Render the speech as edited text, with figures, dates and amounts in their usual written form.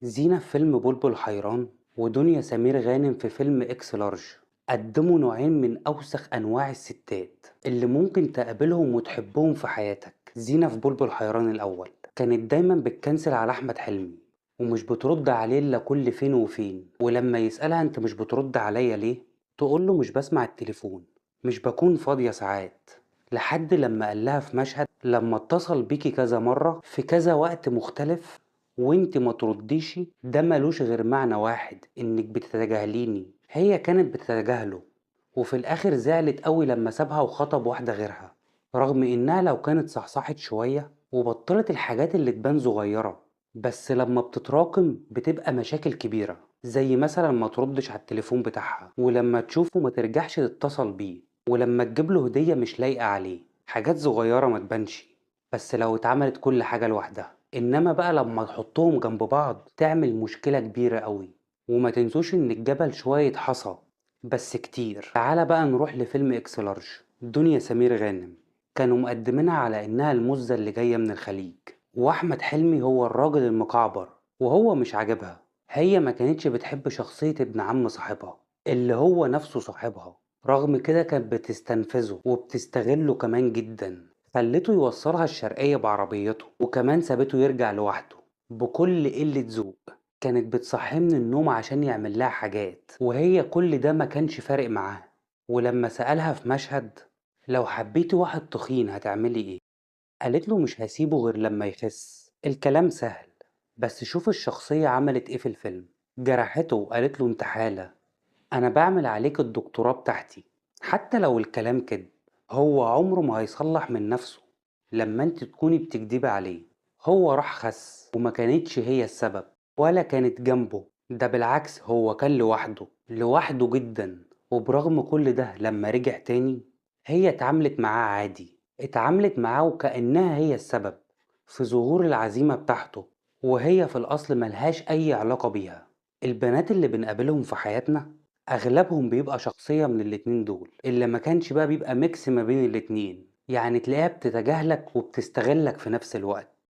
زينة في فيلم بلبل حيران ودنيا سمير غانم في فيلم إكس لارج قدموا نوعين من أوسخ أنواع الستات اللي ممكن تقابلهم وتحبهم في حياتك. زينة في بلبل حيران الأول كانت دايما بتكنسل على أحمد حلمي ومش بترد عليه إلا كل فين وفين، ولما يسألها أنت مش بترد عليا ليه؟ تقول له مش بسمع التليفون، مش بكون فاضية ساعات. لحد لما قال لها في مشهد لما اتصل بيكي كذا مرة في كذا وقت مختلف وانت ما ترديش، ده ملوش غير معنى واحد، انك بتتجاهليني. هي كانت بتتجاهله، وفي الاخر زعلت قوي لما سابها وخطب واحدة غيرها، رغم انها لو كانت صحصحت شوية وبطلت الحاجات اللي تبان صغيرة، بس لما بتتراكم بتبقى مشاكل كبيرة، زي مثلا ما تردش على التليفون بتاعها، ولما تشوفه ما ترجعش تتصل بيه، ولما تجيب له هدية مش لايقة عليه. حاجات صغيرة ما تبانش، بس لو اتعملت كل حاجة لوحدها، إنما بقى لما تحطهم جنب بعض تعمل مشكلة كبيرة قوي. وما تنسوش إن الجبل شوية حصى بس كتير. تعالى بقى نروح لفيلم إكس لارج. دنيا سمير غانم كانوا مقدمينها على إنها المزة اللي جاية من الخليج، وأحمد حلمي هو الراجل المكعبر، وهو مش عاجبها. هي ما كانتش بتحب شخصية ابن عم صاحبها اللي هو نفسه صاحبها، رغم كده كانت بتستنفذه وبتستغله كمان جدا، خلته يوصلها الشرقية بعربيته، وكمان سابته يرجع لوحده بكل قلة ذوق. كانت بتصحيه من النوم عشان يعمل لها حاجات، وهي كل ده ما كانش فارق معاها. ولما سألها في مشهد لو حبيتي واحد تخين هتعملي ايه؟ قالت له مش هسيبه غير لما يخس. الكلام سهل، بس شوف الشخصية عملت ايه في الفيلم. جرحته وقالت له انت حالة، انا بعمل عليك الدكتوراه بتاعتي. حتى لو الكلام كده، هو عمره ما هيصلح من نفسه لما انت تكوني بتكدبي عليه. هو راح خس وما كانتش هي السبب ولا كانت جنبه، ده بالعكس هو كان لوحده، لوحده جدا. وبرغم كل ده لما رجع تاني هي اتعاملت معاه عادي، اتعاملت معاه وكأنها هي السبب في ظهور العزيمة بتاعته، وهي في الأصل ملهاش أي علاقة بيها. البنات اللي بنقابلهم في حياتنا أغلبهم بيبقى شخصية من الاتنين دول، اللي ما كانش بقى بيبقى mix ما بين الاتنين، يعني تلاقيها بتتجاهلك وبتستغلك في نفس الوقت.